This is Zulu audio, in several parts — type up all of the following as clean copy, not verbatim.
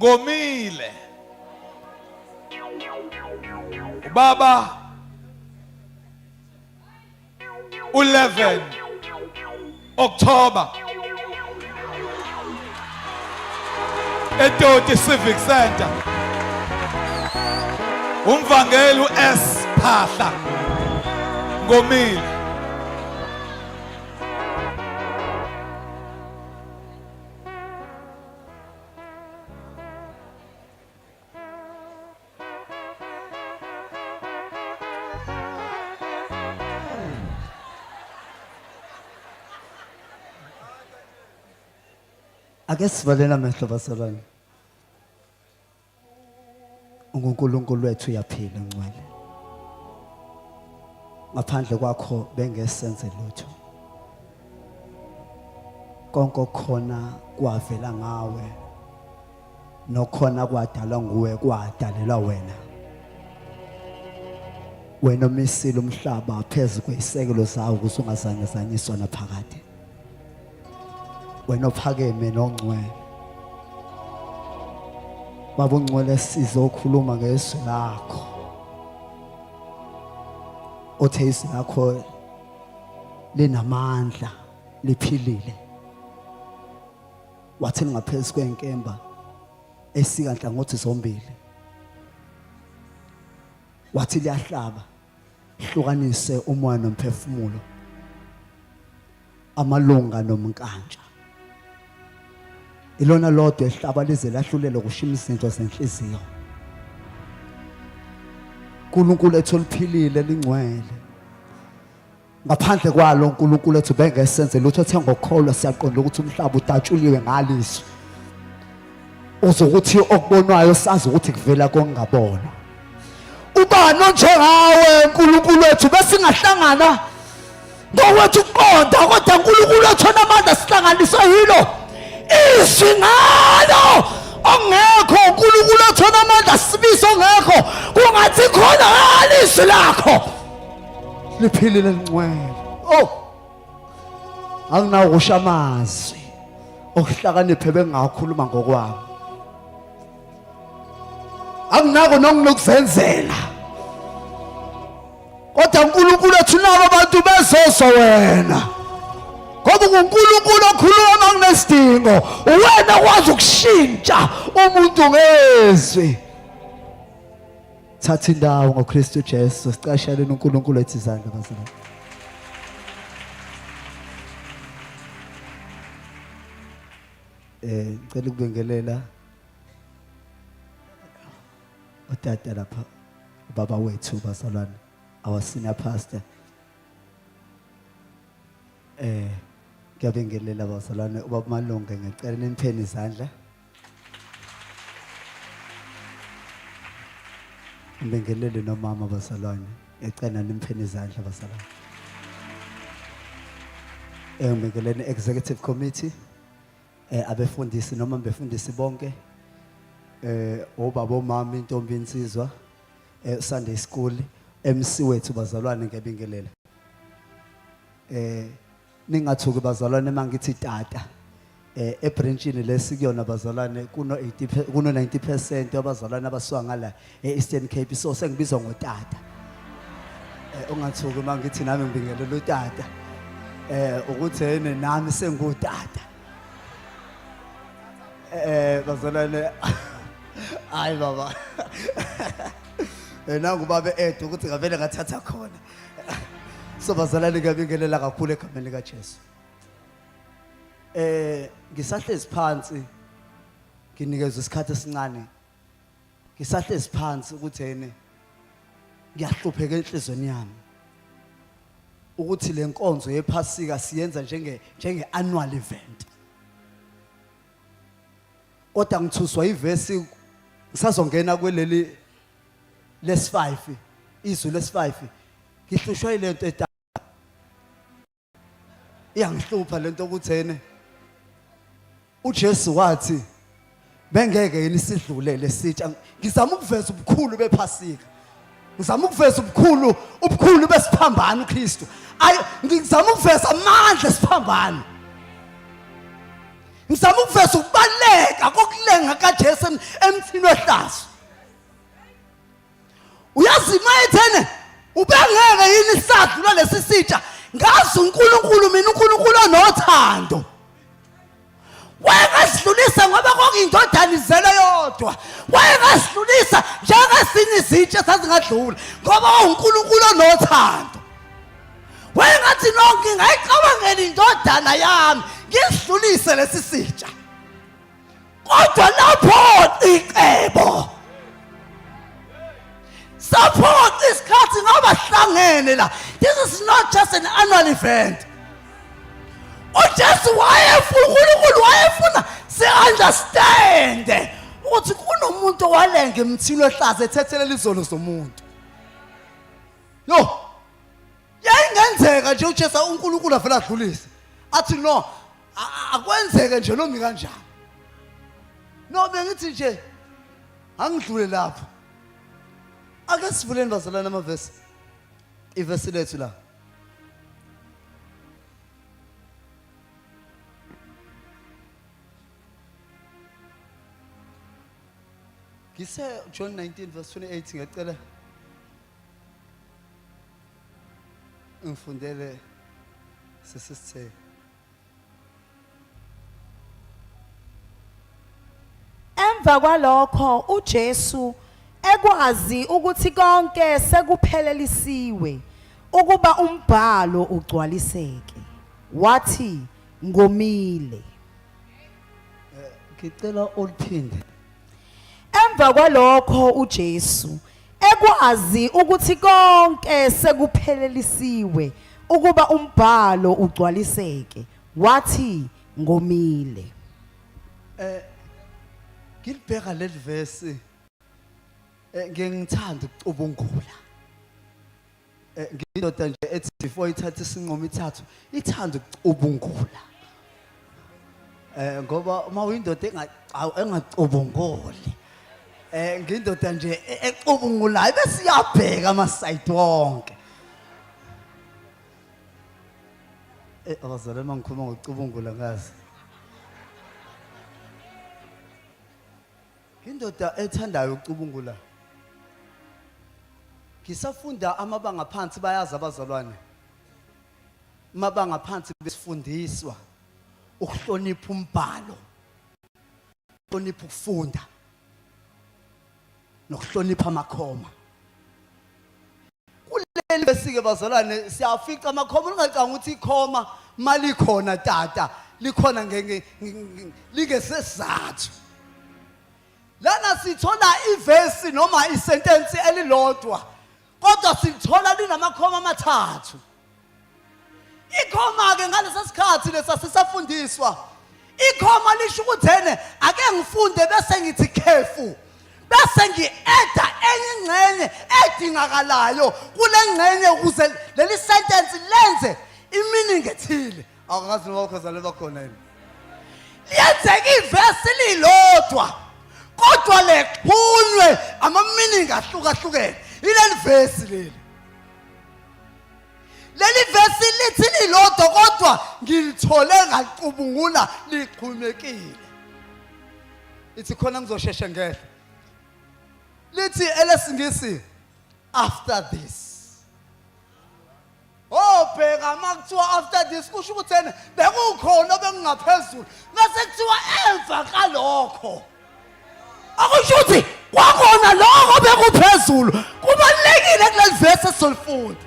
Ngomile. Ubaba u11 October eToti Civic Center. Umvangeli uS Phahla Ngomile. Ake sivalele amehlo bazalwane. UNkulunkulu wethu uyaphila ngcwele. Ngaphandle kwakho bengesenze lutho. Konke okukhona kwavela ngawe. Nokhona kwadalwa nguwe kwadalelwa wena. Wena omisile umhlaba phezu kweyisekelo zawo ukuze ungazanyazanyiswa naphakade. Wena ophakeme nongcwele. Baba ongcwele sizokhuluma ngezwi lakho. Othe izwi lakho linamandla liphilile. Wathi lingaphezu kwenkemba esika nhlangothi zombili. Wathi liyahlaba hlukanise umoya nomphefumulo amalunga nomnkantsha. Ilona lodwa ehlaba lize lahlulele kushima izinto zenhliziyo. uNkulunkulu ethu oliphilile lingcwele. Ngaphandle kwalo uNkulunkulu ethu bengesenze lutho ethe ngokukholwa siyaqonda ukuthi umhlaba udatshuliwe ngalizwi. Uzokuthi okubonwayo sazi ukuthi kuvela kongabonwa. Ubani onjengawe uNkulunkulu wethu besingahlangana ngokwethu ukuqonda kodwa uNkulunkulu wethu onamandla sihlanganiswe yilo izwi ngalo ongekho uNkulunkulu wethu onamandla sibiso ongekho kungathi khona ngalizwi lakho liphilile lingcwele oh anginawo kusho amazwi okuhlakaniphe bengakhuluma ngokwami anginako nokunokuzenzela kodwa uNkulunkulu ethu nabo abantu bezozwa wena ngoba unguNkulunkulu okhuluma uma kunesidingo uwena okwazi ukushintsha umuntu ngezwi thatha indawo ngoKristu Jesu sicasheleni uNkulunkulu ethi izandla bazalwane eh ngicela ukubingelela utata lapha ubaba wethu bazalwane our senior pastor eh ngiyabingelela bazalwane ubaba Malunge ngicela nimpheni izandla Ngibingelele nomama bazalwane. Ngiyacela nimpheni izandla bazalwane. Eh ngibingelele executive committee eh abefundisi noma befundisi bonke eh obaba omama intombi insizwa eh Sunday school MC wethu bazalwane ngiyabingelela. Eh Ningathuki bazalwane mangithi tata. Eh ebranchini lesikuyona bazalwane kuno 80 kuno 90% yabazalwane abasuka ngala eEastern Cape so sengibizwa ngotata. Eh ungathuki mangithi nami ngibingelela utata. Eh ukuthi yena nami sengutata. Eh bazalwane hayi baba. Eh nangu babe Ed ukuthi ngavele ngathatha khona. So bazalwane ngiyabingelela kakhulu egameni lika Jesu. Eh ngisahlezi phansi nginikezwe isikhathi esincane. Ngisahlezi phansi ukuthi yene ngiyahlupheka enhlizweni yami. Ukuthi lenkonzo yephasika siyenza njenge njenge annual event. Kodwa ngithuswa ivesi ngisazongena kweleli lesi-5 izwi lesi-5 ngihlushwa yilento eta iyangihlupha lento ukuthi ene uJesu wathi bengeke yini sidlule lesitsha ngizama ukuveza ubukhulu bephasika ngizama ukuveza ubukhulu ubukhulu besiphambano uKristu ayi ngizama ukuveza amandla esiphambano. Ngizama ukuveza ukubaleka kokulenga kaJesu emthini wehlazo. Uyazi mayethene ubengeke yini sadlula lesi sitsha ngazi uNkulunkulu mina uNkulunkulu onothando. Wayengasidlulisa ngoba kwakuyindodana izele yodwa. Wayengasidlulisa njengesinye izitsha sazingadlula ngoba uNkulunkulu onothando. Wayengathi nonke ngayicabangela indodana yami ngisidlulise lesi sitsha. Kodwa lapho icebo saphoqa isikhathi ngoba hlangene la. This is not just an annual event. uJesu wayefuna uNkulunkulu wayefuna si-understand ukuthi kunomuntu owalenga emthini wehlaza ethethelela izono zomuntu. Yo, yayingenzeka nje uJesu uNkulunkulu avele adlulise athi no akwenzeke nje nomi kanjani. No bengithi nje angidlule lapho. Ake sivuleni bazalwane amavesi ivesi lethu la. Ngise John 19 verse 28 ngiyacela ngifundele sisisitheke. Emva kwalokho uJesu ekwazi ukuthi konke sekuphelelisiwe ukuba umbhalo ugcwaliseke wathi ngomile. Ngicela uliphinde. Emva kwalokho uJesu ekwazi ukuthi konke sekuphelelisiwe ukuba umbhalo ugcwaliseke wathi ngomile. Eh ngilibheka leli verse eh ngeke ngithanda ukucubungula. Eh ngindoda nje ethi before ithathe isinqumo ithathu ithanda ukucubungula. Eh ngoba uma uyindoda engacubunguli eh ngindoda nje ecubungulayo bese iyabheka ama side wonke. Eh abazalwane mangikhuluma ngokucubungula ngazi. Indoda ethandayo ukucubungula. Ngisafunda amabanga phansi bayazi abazalwane. Amabanga phansi besifundiswa ukuhlonipha umbhalo. Ukuhlonipha ukufunda. Nokuhlonipha amakhoma. Kuleli besike bazalwane siyafica amakhoma ungacanga ukuthi ikhoma malikhona tata likhona ngeke lingesesizathu. Lana sithola ivesi noma isentence elilodwa kodwa silithola linamakhoma amathathu. Ikhoma ke ngalesa sikhathi lesa sisafundiswa. Ikhoma lisho ukuthi ene ake ngifunde bese ngithi khefu. Bese ngi-eda enye ingxenye edingakalayo kule ngxenye ukuze leli sentence lenze iminingi ethile. Awukazi noma ukhozale bakhona yini. Liyenzeka ivesi lilodwa kodwa lexhunywe ama-meaning ahlukahlukene. Ileli vesi leli. Leli vesi lithi lilodwa kodwa ngilithole ngacubungula lixhumekile. Ithi khona ngizosheshe ngehle. Lithi elesingisi after this. Oh bheka makuthiwa after this kusho ukuthi ene bekukhona obekungaphezulu mase kuthiwa emva kalokho. Akusho ukuthi kwakona lokho bekuphezulu kubalulekile kuleli vesi esolifunda.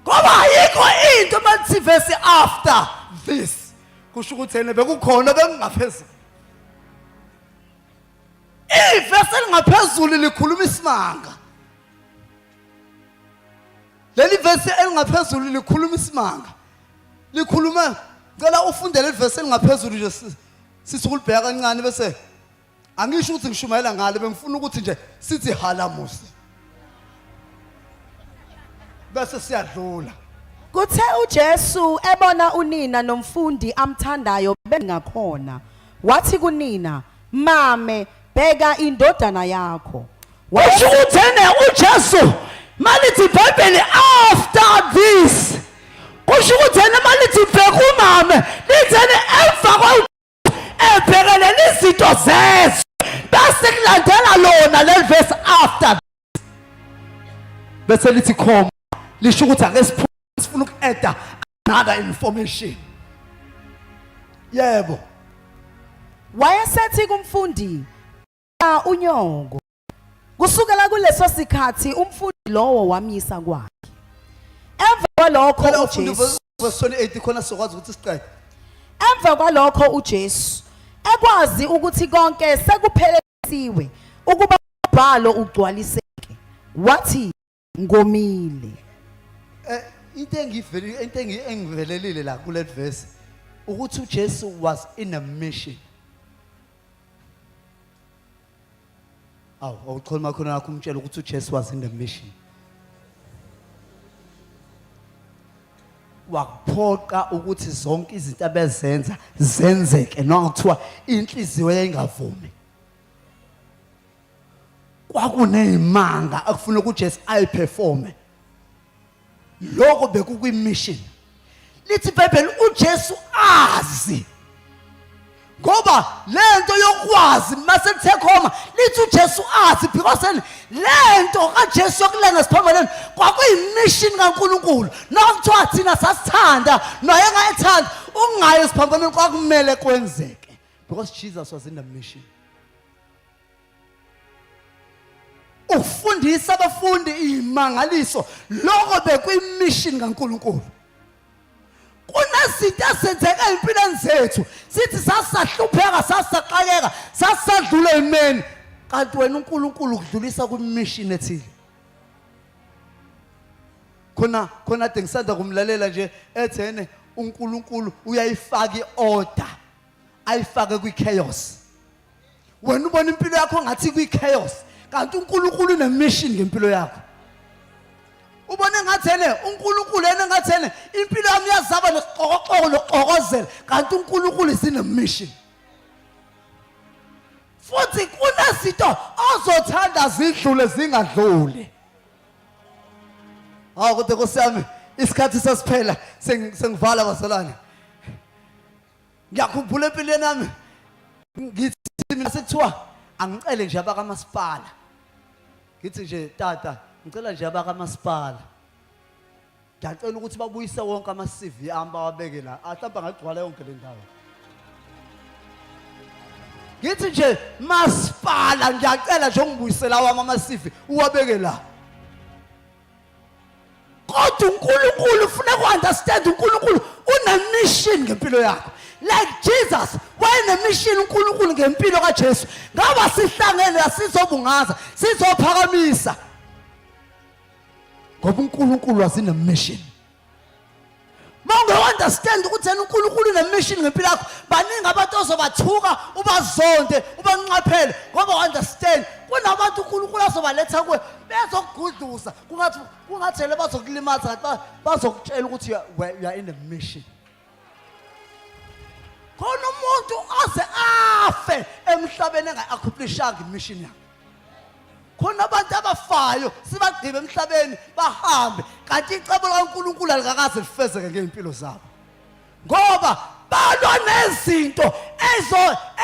Ngoba ayikho into malithi vesi after this kusho ukuthi ene bekukhona bekungaphezulu. Ivesi elingaphezulu likhuluma isimanga. Leli vesi elingaphezulu likhuluma isimanga. Likhuluma cela ufunde leli vesi elingaphezulu nje sithi ukulibheka kancane bese angisho ukuthi ngishumayela ngalo bengifuna ukuthi nje sithi halamusi. Bese siyadlula. Kuthe uJesu ebona unina nomfundi amthandayo bengakhona, wathi kunina, Mame, bheka indodana yakho. Kusho ukuthi ene uJesu malithi iBhayibheli after this. Kusho ukuthi yena uma lithi bheka umame, litheni emva kwa ebhekelela izinto zezwe, bese kulandela lona leli verse after, bese lithi khoma, lisho ukuthi ake sifuna uku-adda another information. Yebo. Wayesethi kumfundi, unyoko. Kusukela kuleso sikhathi umfundi lowo wamyisa kwakhe. Emva kwalokho uJesu, verse 28, khona sizokwazi ukuthi siqede. Emva kwalokho uJesu ekwazi ukuthi konke sekuphelelisiwe, ukuba umbhalo ugcwaliseke, wathi, "Ngomile." Into engivele into engivelelile la kule verse ukuthi uJesu was in a mission. Awu, awuchoma khona lakho umtshela ukuthi uJesu was in the mission. Wakuphoqa ukuthi zonke izinto abezenza zenzeke noma kuthiwa inhliziyo yayingavumi. Kwakunezimanga akufuna ukuthi uJesu ayiperforme. Lokho bekukwi-mission. Lithi iBhayibheli uJesu azi, ngoba lento yokwazi mase khoma, lithi uJesu azi, because lento kaJesu yokulenga esiphambanweni kwakuyimission kaNkuluNkulu. Nokuthiwa thina sasithanda naye engayithanda ukungayi esiphambanweni, kwakumele kwenzeke because Jesus was in the mission. Ukufundisa abafundi imangaliso, lokho bekuyimission kaNkuluNkulu. Kunezinto ezenzeka empilweni zethu, sithi sasahlupheka, sasaqakeka, sasadlula emeni, kanti wena uNkulunkulu ukudlulisa kwimission ethile. Khona khona ade ngisanda kumlalela nje ethene uNkulunkulu uyayifaka iorder, ayifake kwi-chaos. Wena ubona impilo yakho ngathi kwi-chaos, kanti uNkulunkulu unemission ngempilo yakho. Ubone ngathi ene uNkulunkulu ene ngathi ene impilo yami iyazaba nesiqokoqoko nokuxokozela, kanti uNkulunkulu isinemission. Futhi kunezinto ozothanda zidlule, zingadluli. Hawu kodwa Nkosi yami, isikhathi sesiphela, sengivala bazalwane. Ngiyakhumbula empilweni yami, ngithi mina sekuthiwa angicele nje abakamasipala, ngithi nje, "Tata, ngicela nje abakamasipala, ngiyacela ukuthi babuyise wonke ama-CV ami, bawabeke la." Mhlawumbe angagcwala yonke le ndawo. Ngithi nje, "Masipala, ngiyacela nje ungibuyisela wami ama-CV, uwabeke la." Kodwa uNkulunkulu ufuna ku-understand, uNkulunkulu une-mission ngempilo yakho, like Jesus wayenemission uNkulunkulu ngempilo kaJesu. Ngaba sihlangene la sizobungaza, sizophakamisa, ngoba uNkulunkulu wasinemission. Mawunge-understand ukuthi yena uNkulunkulu une-mission ngempilo yakho, baningi abantu ozobathuka, ubazonde, ubanqaphele, ngoba u-understand kunabantu uNkulunkulu azobaletha kuwe bezokugudluza, kungathi kungathele bazokulimaza, kanti bazokutshela ukuthi you are in a mission. Khona umuntu aze afe emhlabeni engayi-accomplishanga imission yakhe. Khona abantu abafayo sibagqibe emhlabeni bahambe, kanti icebo likaNkulunkulu alikakaze lifezeke ngey'mpilo zabo, ngoba balwa nezinto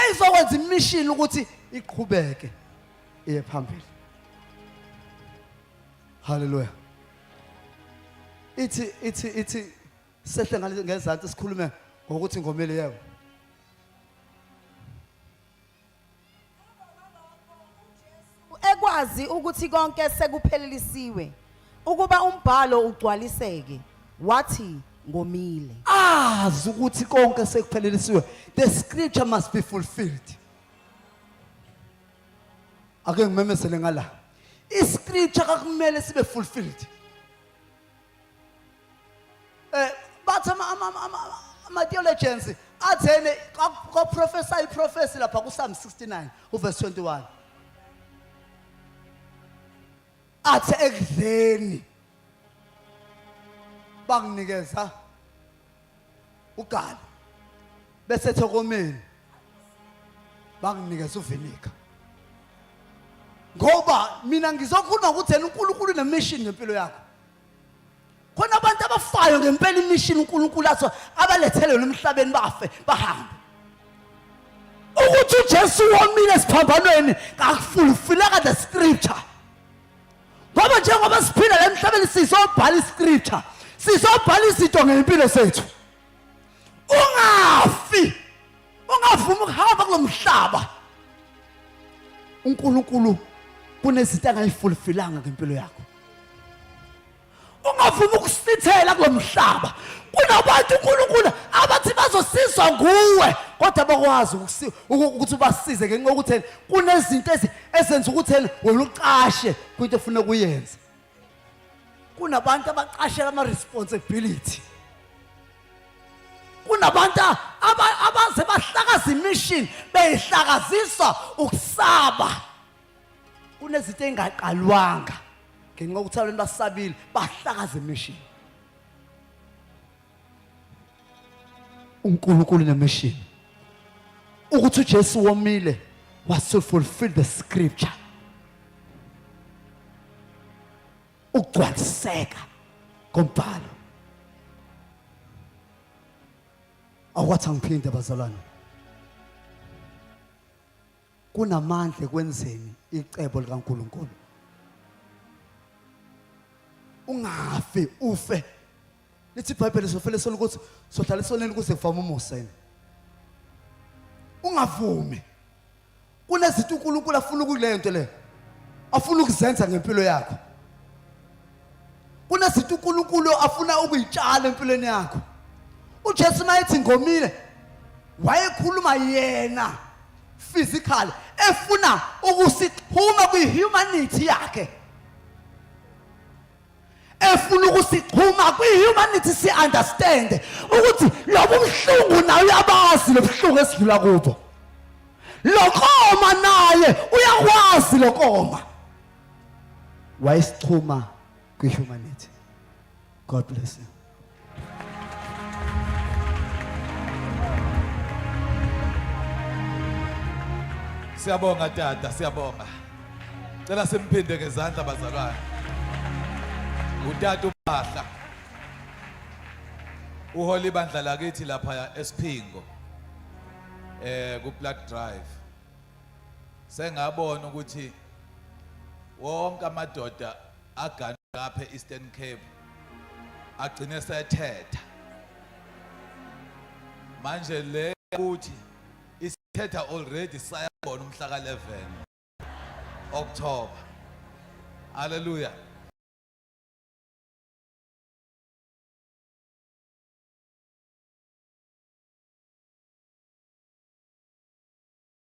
ezokwenza imission ukuthi iqhubeke iye phambili. Haleluya. Ithi sehle ngale ngezansi, sikhulume ngokuthi ngomele. Yebo. Ekwazi ukuthi konke sekuphelelisiwe, ukuba umbhalo ugcwaliseke, wathi, "Ngomile." Azi ukuthi konke sekuphelelisiwe, the scripture must be fulfilled. Ake ngimemezele ngala, iscripture kakumele sibe fulfilled. Bathi ama theologians athene kwa prophesy prophecy lapha ku Psalm 69 uverse 21, athi ekudleni banginikeza ugala, bese ethokomeni banginikeza uvinegar. Ngoba mina ngizokhuluma ukuthi yena uNkulunkulu une-mission ngempilo yakho. Khona abantu abafayo ngempela imishini uNkulunkulu athi abalethele yona emhlabeni bafe bahambe. Ukuthi uJesu womile esiphambanweni kakufulfileka the scripture. Ngoba njengoba siphila la emhlabeni sizobhala iscripture. Sizobhala izinto ngempilo zethu. Ungafi. Ungavumi ukuhamba kulomhlaba. uNkulunkulu kunezinto angayifulfilanga ngempilo yakho. Ungavumi ukusithela kulomhlaba. Kunabantu uNkulunkulu abathi bazosizwa nguwe kodwa bakwazi ukuthi ubasize ngenxa yokuthi kunezinto ezenza ukuthi wena ucashe kwinto ofuna kuyenza. Kunabantu abacashela ama responsibility. Kunabantu abaze bahlakaza imission beyihlakaziswa ukusaba. Kunezinto engaqalwanga ngenxa yokuthi abantu basabile bahlakaza imission. uNkulunkulu nemission. Ukuthi uJesu womile was to fulfill the scripture. Ukugcwaliseka kombhalo. Akwathi angiphinde bazalwane. Kunamandla ekwenzeni icebo likaNkulunkulu. Ungafi ufe. Lithi iBhayibheli sofela esonweni ukuthi sohlala esonweni kuze kuvame umusa yini. Ungavumi. Kunezinto uNkulunkulu afuna ukuleyo nto le. Afuna ukuzenza ngempilo yakho. Kunezinto uNkulunkulu afuna ukuyitshala empilweni yakho. uJesu mayethi ngomile wayekhuluma yena physically efuna ukusixhuma kwihumanity yakhe. Efuna ukusixhuma kwihumanity si understand ukuthi lobu buhlungu naye uyabazi lobuhlungu esidlula kubo. Lokoma naye uyakwazi lokoma. Wayesixhuma kwihumanity. God bless you. Siyabonga tata, siyabonga. Cela simphinde ngezandla bazalwane. Utata uPhahla. Uhola ibandla lakithi lapha eSiphingo. Ku Plug Drive. Sengabona ukuthi wonke amadoda agana lapha eEastern Cape agcine sethetha. Manje le ukuthi isithetha already sayabona umhla ka 11 October. Hallelujah.